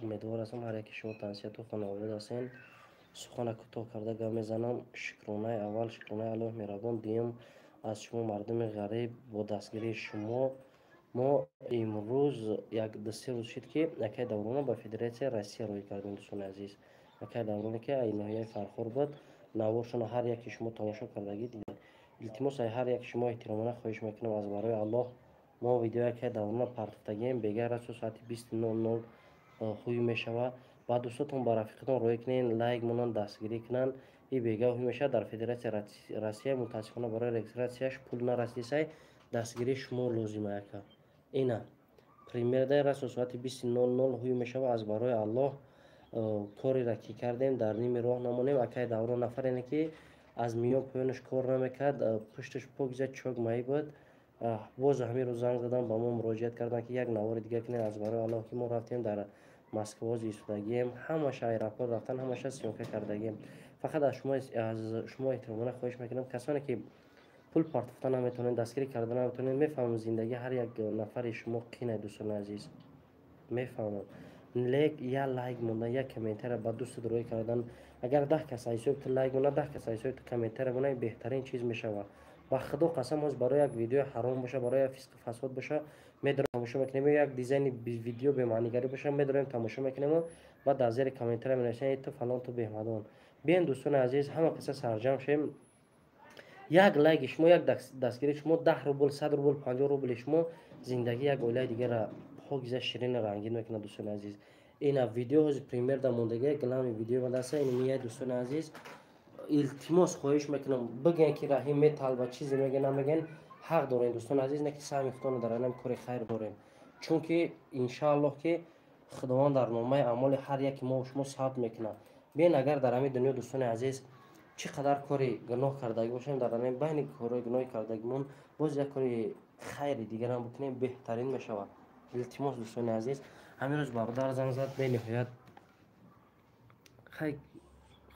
Умедвор ҳастам, ҳар яке шумо тансиҳату хонавода ҳастен. Сухана кӯтоҳ карда гап мезанам. Шукронаи аввал, шукронаи Аллоҳ меҳрабон, дуюм аз шумо мардуми ғариб бо дастгирии шумо мо имрӯз як ду-се рӯз шуд, ки якай даврона ба Федератсияи Россия рӯй кардем, дӯстони азиз. Якай давроне, ки ай ноҳияи Фархор буд, наворшона ҳар яке шумо тамошо кардагӣ дидед. Илтимос, ай ҳар яке шумо эҳтиромона хоҳиш мекунам, аз барои Аллоҳ мо видео якай даврона партофтагием, бега расо соати 20:00 ҳуй мешавад. Ба дӯстотон, ба рафиқатон рӯй кунед, лайк монанд, дастгирӣ кунанд. И бега ҳуй мешавад дар Федератсияи Россия. Мутаассифона, барои регистратсияш пул нарасидисай, дастгирии шумо лозима яка. Ина примерно расо соати 20:00 ҳуй мешавад. Аз барои Аллоҳ, кореро ки кардем, дар ними роҳ намонем. Акай Даврон нафарене, ки аз миён поёнаш кор намекард, пушташ покиза чок маӣ буд. Боз ҳамин рӯз занг задан, ба мо муроҷиат карданд, ки як навори дига кунед, аз барои Аллоҳ, ки мо рафтем, дар Москва истодагием, ҳамаша аэропорт рафтан, ҳамаша съёмка кардагием. Фақат аз шумо эҳтиромона хоҳиш мекунам, касоне ки пул партофта наметавонед, дастгирӣ карда наметавонед, мефаҳмам, зиндагӣ ҳар як нафари шумо қинай, дӯстони азиз, мефаҳмам, лек як лайк мондан, як комментария ба дӯстат рӯй кардан, агар 10 кас ҳисоби ту лайк монад, 10 кас ҳисоби ту комментария монад, беҳтарин чиз мешавад. Ба худо қасам, ҳоз барои як видеои ҳаром боша, барои як фисқу фасод боша, медорем, тамошо мекунем, ё як дизайни видео бемаънигарӣ боша, медорем, тамошо мекунему баъд дар зери комментария менависем: ту фалон, ту беҳмадон. Биён, дӯстони азиз, ҳама каса сарҷамъ шем. Як лайки шумо, як дастгирии шумо, 10 рубл, 100 рубл, 50 рубли шумо зиндагии як оилаи дигарра покиза, ширину рангин мекунад. Дӯстони азиз, ина видео ҳози примерно мондагия, главный видео мадаста ин мияй. Дӯстони азиз, илтимос, хоҳиш мекунам, бигӯен, ки Раҳим металба, чизе меге, намегӯен, ҳақ дорем, дӯстони азиз, не ки саҳми худтонро дар анам кори хайр дорем, чунки иншааллоҳ, ки Худованд дар номаи аъмоли ҳар яки мо шумо сабт мекунад. Биён, агар дар ҳамин дунё, дӯстони азиз, чӣ қадар кори гуноҳ кардагӣ бошем, дар ҳамин байни корҳои гуноҳи кардагимон боз як кори хайри дигарам бикунем, беҳтарин мешавад. Илтимос, дӯстони азиз, ҳамин рӯз бародар занг зад, бениҳоят хай,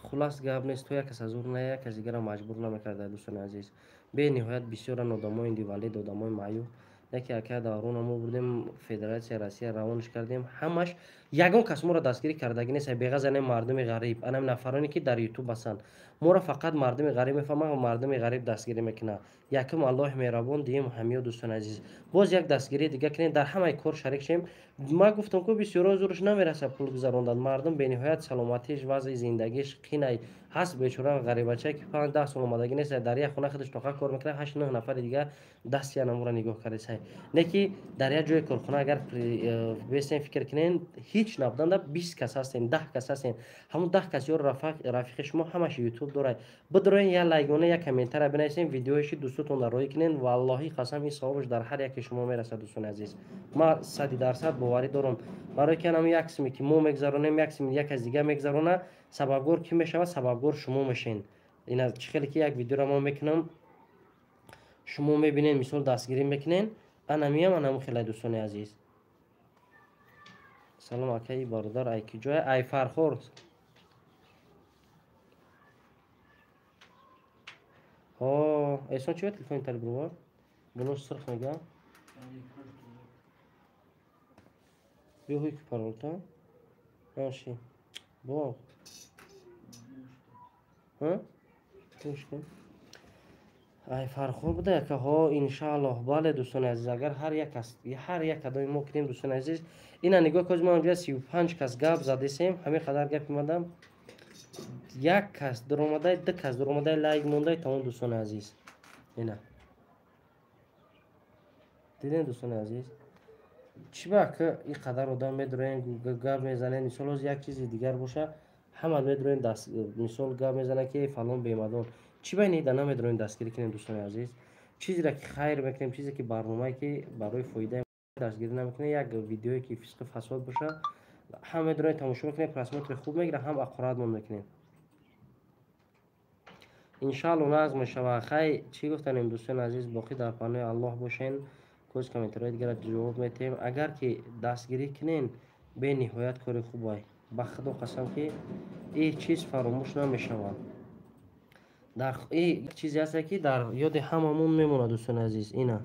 хулас, гап нест, то як кас аз ур на, як кас дигарам маҷбур намекарда. Дӯстони азиз, бениҳоят бисёран одамои инвалид, одамои маъюб, яке ака Даврона мо бурдем, Федератсияи Россия равонаш кардем. Ҳамаш ягон кас моро дастгирӣ кардагӣ нест, беғаз ане мардуми ғариб, анам нафароне, ки дар Ютуб ҳастанд. Моро фақат мардуми ғариб мефаҳмад ва мардуми ғариб дастгирӣ мекунад. Якум Аллоҳи меҳрабон, дуюм ҳамиё. Дӯстони азиз, боз як дастгирии дига кунем, дар ҳамаи кор шарик шем. Ман гуфтам, ку бисёро зурш намерасад пул гузарондан. Мардум бениҳоят саломатиш, вазъи зиндагиш қинай ҳаст. Бечора ғарибачае, ки 5-10 сол омадагӣ нест, дар як хона худаш тоқа кор мекунад, ҳашт нӯҳ нафари дига дасти янамуро нигоҳ кардесай. Не ки дар як ҷои корхона агар бесем, фикр кунем, ҳеҷ набуданда 20 кас ҳастем, 10 кас ҳастем. Ҳамун 10 кас ёру рафиқи шумо ҳамаш Ютуб дорад. Бидроен, як лайкона, як комментария бинависем, видеоиши дӯстотонро рӯй кунен. Валлоҳи қасам, ин савобаш дар ҳар яке шумо мерасад. Дӯстони азиз, ман 100% боварӣ дорам, барои ки анам як сими ки мо мегзаронем, як сими як кас дига мегзарона, сабабгор кӣ мешавад? Сабабгор шумо мешен. Ина чӣ хеле ки як видеоро ман мекунам, шумо мебинед, мисол, дастгирӣ мекунен, анамиям анаму хеле. Дӯстони азиз, салом, акаи бародар, ай ки ҷоя? Ай Фархор. Ҳо, эсон чи ба телефони тари бировар булош сирх мега? Биё, ҳуй ки паролта наши бо. Гӯш кун, ай Фархор буда яка. Ҳо, иншааллоҳ, бале. Дӯстони азиз, агар ҳар як кас, ҳар як кадоми мо кунем, дӯстони азиз, ина нигоҳ кунед, мо онҷа 35 кас гап задесем, ҳамин қадар гап омадам, як кас дуромадай, ду кас дуромадай, лайк мондай, тамом. Дӯстони азиз, ина дидем. Дӯстони азиз, чӣ ба ки ин қадар одам медуроем, гап мезанем? Мисол, ҳоз як чизи дигар боша, ҳама медуроем, мисол, гап мезанад, ки фалон бемадон. Чӣ ба ин намедуроем дастгирӣ кунем? Дӯстони азиз, чизеро ки хайр мекунем, чизе ки барномае ки барои фоидаи дастгирӣ намекунем. Як видеое ки фисқу фасод боша, ҳам медуроем, тамошо мекунем, просмотри хуб мегирад, ҳам аққуратмон мекунем. Иншаалло, нағз мешавад. Хай, чӣ гуфтанем, дӯстони азиз, боқӣ дар паноҳи Аллоҳ бошен. Коз комментариҳои дигарро ҷавоб метиҳем. Агар ки дастгирӣ кунен, бениҳоят кори хубай. Ба худо қасам, ки ин чиз фаромӯш намешавад. Дар ин чизе ҳаста, ки дар ёди ҳамамон мемонад. Дӯстони азиз, ина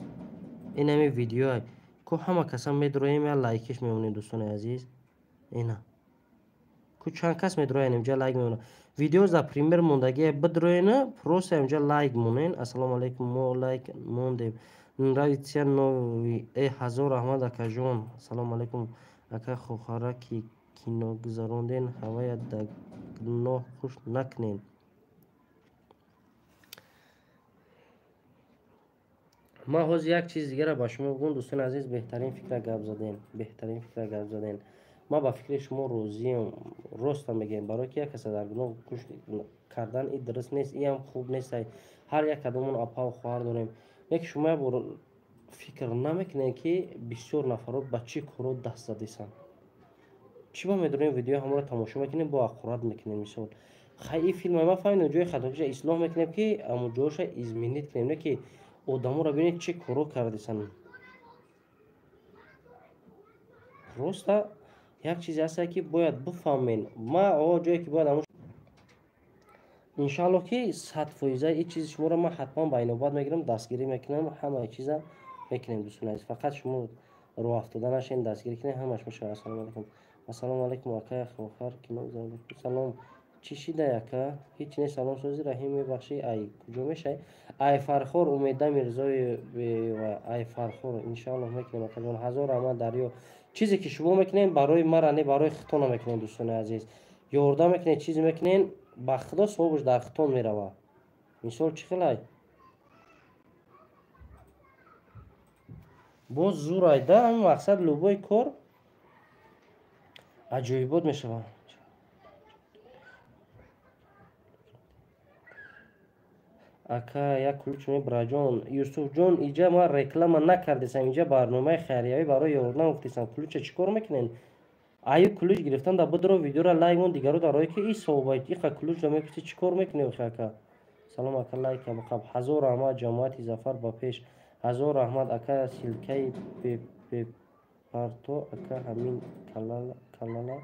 инами видеое ку ҳама каса медуроем, я лайкиш мемонем. Дӯстони азиз, ина. Ку чанд кас медроян инҷа лайк мемонад. Видео за пример мондагия бидроена, просто инҷа лайк монен. Ассалому алайкум, мо лайк мондем. Нравится новый. Э, ҳазор раҳмат, акаҷон. Ассалому алайкум, ака хохара ки кино гузаронден, ҳавая да гуноҳ хуш накунен. Ман ҳозир як чиз дигара ба шумо бигӯм, дӯстони азиз, беҳтарин фикра гап заден, беҳтарин фикра гап заден. Ман ба фикри шумо розиям, ростам мегӯям, барое ки як каса дар гуноҳ гӯш кардан и дуруст нест, иам хуб нест. Ҳар як кадомон апаву хоҳар дорем. Не ки шумо як бор фикр намекунед, ки бисёр нафарот ба чӣ коро даст задисанд. Чӣ ба медонем, видеои ҳамаро тамошо мекунем, бо аққурат мекунем. Мисол, хай ин филма ма фаҳмидем, ҷои хатокиша ислоҳ мекунем, ки аммо ҷоша изменить кунем, не ки одаморо бинед чӣ коро кардисанд. Просто як чизе ҳаста, ки бояд бифаҳмем. Ма о ҷое ки бояд иншааллоҳ ки 100% ин чизи шуморо ман ҳатман ба инобат мегирам, дастгирӣ мекунам, ҳамаи чиза мекунем, дӯстони азиз. Фақат шумо роҳ афтода нашед, дастгирӣ кунед, ҳамаш мешавад. Ассалому алайкум. Ассалому алайкум, ака хохар кино. Салом, чӣ шидай, ака? Ҳеҷ не, салом сози Раҳим, мебахшӣ, ай куҷо мешай? Ай Фархор, Умеда Мирзоева, ай Фархор. Иншааллоҳ мекунем, акаҷон. Ҳазор раҳмат, Дарё. Чизе ки шумо мекунед, барои мара не, барои худтона мекунед, дӯстони азиз. Ёрдам мекунед, чизе мекунед, ба худо савобаш дар худтон меравад. Мисол, чӣ хелай? Боз зурай да, ҳамин мақсад любой кор аҷоибот мешавад. Ака, як ключ мебраҷон. Юсуфҷон, иҷа ман реклама накардесам, иҷа барномаи хайриявӣ барои ёрдам гуфтесам. Ключа чӣ кор мекунед? Аю ключ гирифтан да бидро видеора лайк мон, дигаро дар рое ки и савоба иқа ключ да мепурси, чӣ кор мекунӣ охи, ака? Салом, ака, лайк бақаб. Ҳазор раҳмат, ҷамоати Зафар ба пеш. Ҳазор раҳмат, ака. Ссылкаи бепарто, ака, ҳамин калала,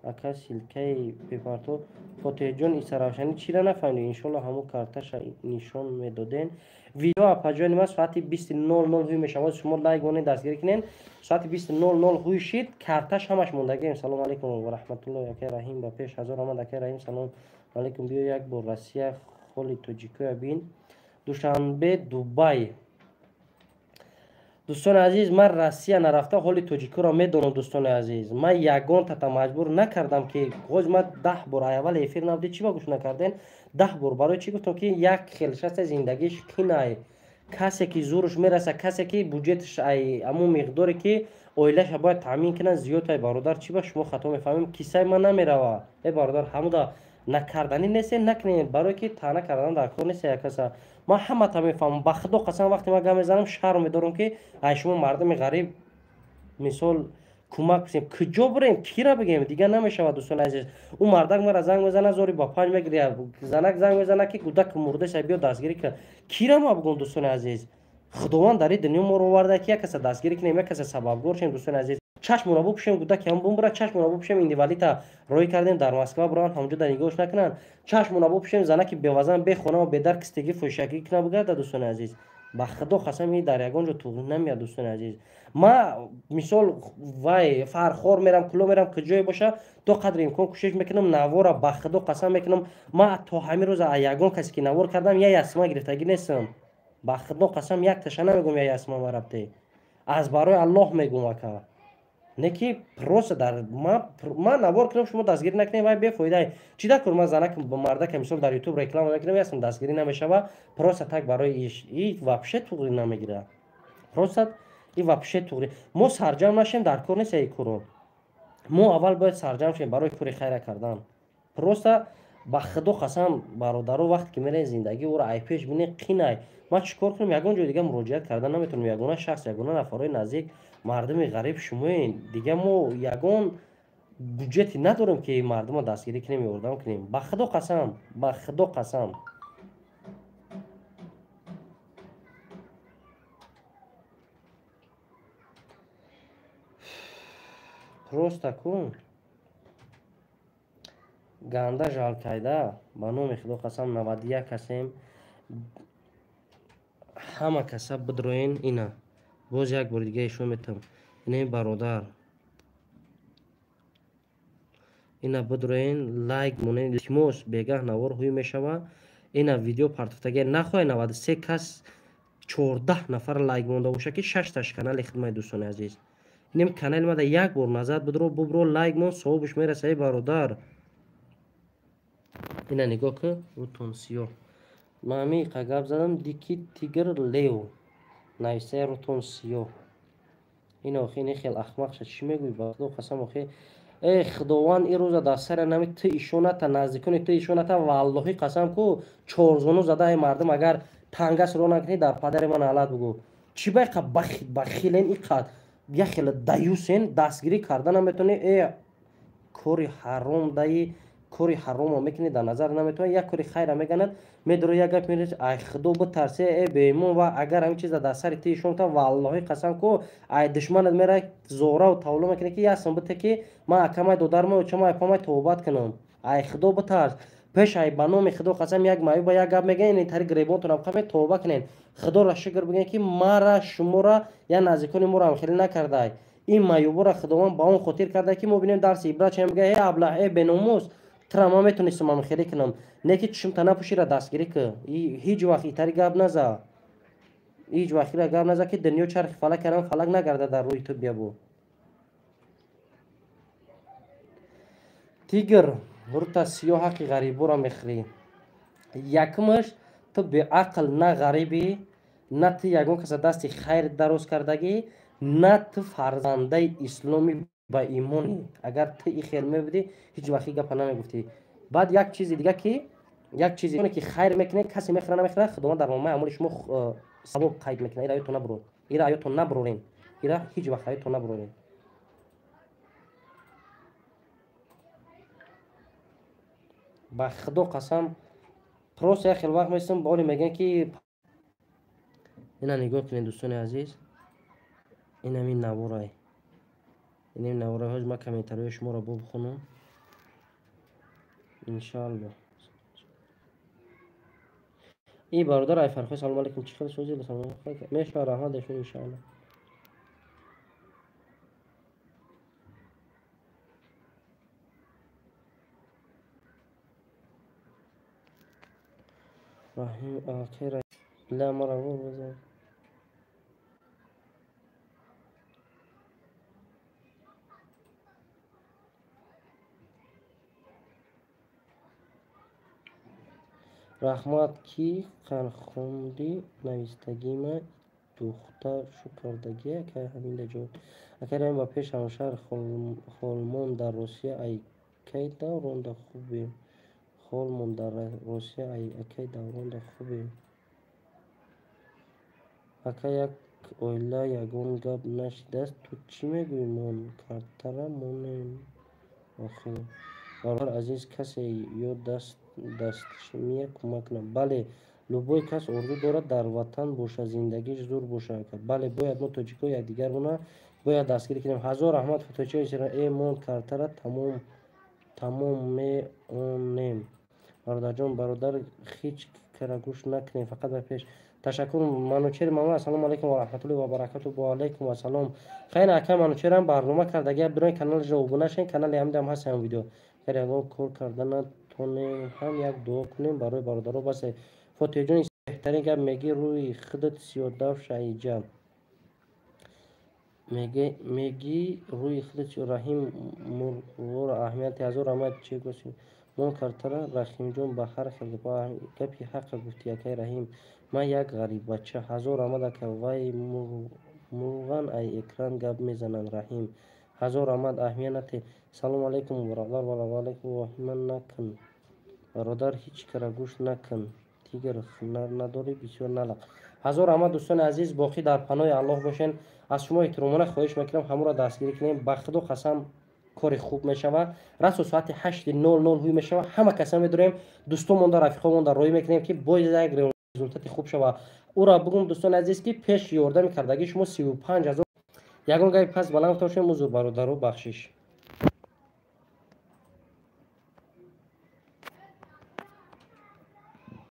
ака, ссылкаи бепарто. Фотеҳҷон, Исаравшанӣ чира нафаҳмидӣ? Иншолло ҳамун карташа нишон медоден. Видео, апаҷони ман, соати 20:00 ҳуй мешавад. Шумо лайк монед, дастгирӣ кунед. Соати 20:00 ҳуй шид, карташ ҳамаш мондагием. Салому алайкум ва раҳматуллоҳи, акай Раҳим ба пеш. Ҳазор раҳмат, акай Раҳим. Салом алайкум, биё як бор Россия, холи тоҷикоя бин. Душанбе, Дубай. Дӯстони азиз, ман Россия нарафта, ҳоли тоҷикиро медонам. Дӯстони азиз, ман ягон тата маҷбур накардам, ки ҳоз ман 10 бор аввали эфир набудӣ, чӣ ба гӯш накарден? 10 бор барои чӣ гуфтам, ки як хел шаста зиндагиш қинай. Касе ки зӯрш мераса, касе ки буҷеташ ай ҳамун миқдоре ки оилаша бояд таъмин кунад зиёд. Ай бародар, чӣ ба шумо хато мефаҳмем? Кисаи ман намерава. Э бародар, ҳамуда накарданӣ несте, накунед, барое ки таъна кардан дар кор нест як каса. Ман ҳамата мефаҳмам, ба худо қасам, вақте ман гап мезанам, шарм медорам, ки ай шумо мардуми ғариб мисол кӯмак кунем. Куҷо бирем, кира бигем? Дигар намешавад, дӯстони азиз. Ӯ мардак мара занг мезана, зори ба панҷ мегиря, занак занг мезана, ки кӯдак мурдаша, биё дастгирӣ кун. Кира ма бигӯм, дӯстони азиз? Худованд дар ин дунё моро оварда, ки як каса дастгирӣ кунем, як каса сабабгор шем. Дӯстони азиз, чашмонро бупӯшем, кӯдаки ҳам бумбура, чашмонро бупӯшем, инвалида роҳӣ кардем, дар Москва буранд, ҳамонҷо да нигоҳш накунанд. Чашмонро бупӯшем, занаки бевазан, бехонаву бедар кистегӣ фоҳишагӣ кунад, бигарда. Дӯстони азиз, ба худо қасам, ин дар ягон ҷо туғри намеяд. Дӯстони азиз, ма мисол вай Фархор мерам, куло мерам, куҷое боша, то қадри имкон кӯшиш мекунам навора, ба худо қасам мекунам, ма то ҳамин рӯза ягон касе ки навор кардам, я ясма гирифтагӣ нестам. Ба худо қасам, якташа намегӯм, я ясма марабте, аз барои Аллоҳ мегӯм, ака. Не ки просто дар ман навор кунам, шумо дастгирӣ накунем, вай бефоида. Чӣ дар кор? Ман занак мардака мисол дар Ютуб реклама мекунам, ясм дастгирӣ намешава, просто так барои иш. И вообще туғри намегира, просто и вообще туғри. Мо сарҷам нашем, дар кор нест ай коро. Мо аввал бояд сарҷам шем барои кори хайра кардан. Просто ба худо қасам, бародаро, вақте ки мерем, зиндагӣ ӯро ай пеш бинед, қинай. Ман чӣ кор кунам? Ягон ҷои дига муроҷиат карда наметавонам. Ягона шахс, ягона нафарҳои наздик, мардуми ғариб шумоен. Дига мо ягон буҷете надорем, ки мардумро дастгирӣ кунем, ёрдам кунем. Ба худо қасам, ба худо қасам. Просто ку ганда жалкайда. Ба номи худо қасам, 91 касем, ҳама каса бидроен. Ина боз як бори дига ишон метавам. Инаи бародар, Ина бидроен лайк монен, илтимос, бегаҳ навор ҳуй мешава. Ина видео партофтагия нахоҳе 93 кас 14 нафар лайк монда боша ки 6 таш канали хидмати дӯстони азиз. Инем канали мада як бор назар бидро, бубро, лайк мон, савобиш мераса, эй бародар. Ина нигоҳ ки рутон сиёҳ. Ман ҳамин гап задам, дики тигр лео нависая рутон сиёҳ. Ин охи ин хел ахмақ шад, чӣ мегӯӣ? Ба худо қасам, охи э худованд ин рӯза дар сари нами ту ишоната, наздикони ту ишоната, валлоҳи қасам ку чорзону зада ай мардум, агар тангас ро накунӣ, дар падари ман алат бугӯ. Чӣ ба иқа бахилен, иқа як хеле даюсен, дастгирӣ карда наметавонӣ? Э кори ҳаром даи, кори ҳаромо мекунӣ, дар назар наметавонӣ, як кори хайра меганад, медоро як гап мерес. Ай худо битарсе, э беимон, ва агар ҳамин чиза дар сари ту ишонта, валлоҳи қасам ку ай душманат мера зораву тавло мекунӣ ки ясм бите ки ман акамай, додармай, очамай, апамай тобат кунам. Ай худо битарс. Пеш ай ба номи худо қасам, як маюба як гап мегӯян, ин тари гиребонтонам қаме тоба кунен. Худоро шукр бигӯен ки мара, шуморо, я наздикони моро ҳам хеле накардай. Ин маюборо худованд ба он хотир карда ки мо бинем, дарси ибрат чам. Бигӯя: э аблаҳ, э беномус, тра ман метонистам ам хеле кунам, не ки чишм танапӯшира дастгирӣ ки. Ҳеҷ вақт итари гап наза, ҳеҷ вақт ира гап наза ки дунё чархи фалак кардам, фалак нагарда дар рӯи ту. Биябу тигр рута сиёҳ, ҳаққи ғариборо мехӯрӣ. Якумаш, ту беақл, на ғарибӣ, на ту ягон каса дасти хайр дароз кардагӣ, на ту фарзандаи исломи ба имонӣ. Агар ту и хел мебудӣ, ҳеҷ вақт и гапа намегуфтӣ. Баъд як чизи дига, ки як чизе ки хайр мекунед, касе мехӯра, намехӯра, худованд дар номаи амоли шумо савоб қайд мекунад. Ира аётон набурор, ира аётон набурорен, ира ҳеҷ вақт аётон набурорен. Ба худо қасам, просто як хел вақт месам, боли мегӯян ки ина нигоҳ кунед, дӯстони азиз, инамин наворай, инами наворай. Ҳоз ман комментариҳои шуморо бихонам, иншаалло. И бародар ай фархои, салому алейкум, чӣ хел сӯзи мешава? Раҳмат дашун, иншаалло. Раҳим ахира ла мара бизан. Раҳмат ки қанхонди навистагима, духтар шу кардагия акай ҳаминда ҷавоб. Акай Раҳим, ба пеш ҳамшаҳр Холмон дар Русия, ай кай давронда хубем? Холмон дар Русия, ай акай давронда хубем? Ака, як оила ягон гап нашидааст, ту чӣ мегӯӣ? Мон картара монем охир. Бародар азиз, касе ё дастшмия кӯмак кунад? Бале, любой кас орзу дорад дар ватан боша, зиндагиш зур боша. Бале, бояд мо тоҷикҳо якдигармона бояд дастгирӣ кунем. Ҳазор раҳмат, фоточаи. Э мон картара тамом тамом меонем, бародарҷон. Бародар, ҳеҷ кара гӯш накунем, фақат ба пеш. Ташаккур, Манучери мамнун. Ассалому алайкум ва раҳматуллоҳи ва баракату. Ва алайкум ассалом. Хайр, ака Манучерам барнома кардагия, бирои каналашро обуна шавед, канали ҳамидам ҳаст ҳамин видео. Агар ягон кор карда натонем ҳам, як дуо кунем барои бародаро, басе. Фотиҳҷон, беҳтарин гап мегӣ, рӯи худат сиёдав шаиҷа мегӣ, рӯи худат. Раҳим мурғоро аҳамияти, ҳазор раҳмат. Чӣ гӯсӣ мон картара? Раҳимҷон, ба ҳар хел гапи ҳақа гуфтӣ, акай Раҳим. Ман як ғариббача. Ҳазор раҳмат, ака. Вай мурған ай экран гап мезананд. Раҳим, ҳазор раҳмат, аҳамият нате. Салому алайкум, бародар. Ва алайкум. Воҳима накун, бародар, ҳеҷ кара гӯш накун. Тигр, ҳунар надорӣ, бисёр налақ. Ҳазор раҳмат, дӯстони азиз, боқӣ дар паноҳи Аллоҳ бошен. Аз шумо эҳтиромона хоҳиш мекунам, ҳамонро дастгирӣ кунем. Ба худо қасам, кори хуб мешавад. Расо соати 8:00 ҳуй мешавад, ҳама каса медорем, дӯстонмонда, рафиқомонда роҳӣ мекунем ки боз як результати хуб шавад. Ӯро бигӯм, дӯстони азиз, ки пеш ёрдами кардагии шумо 35 000. Ягон гапи пас баланд гуфта бошем, узр, бародару, бахшиш.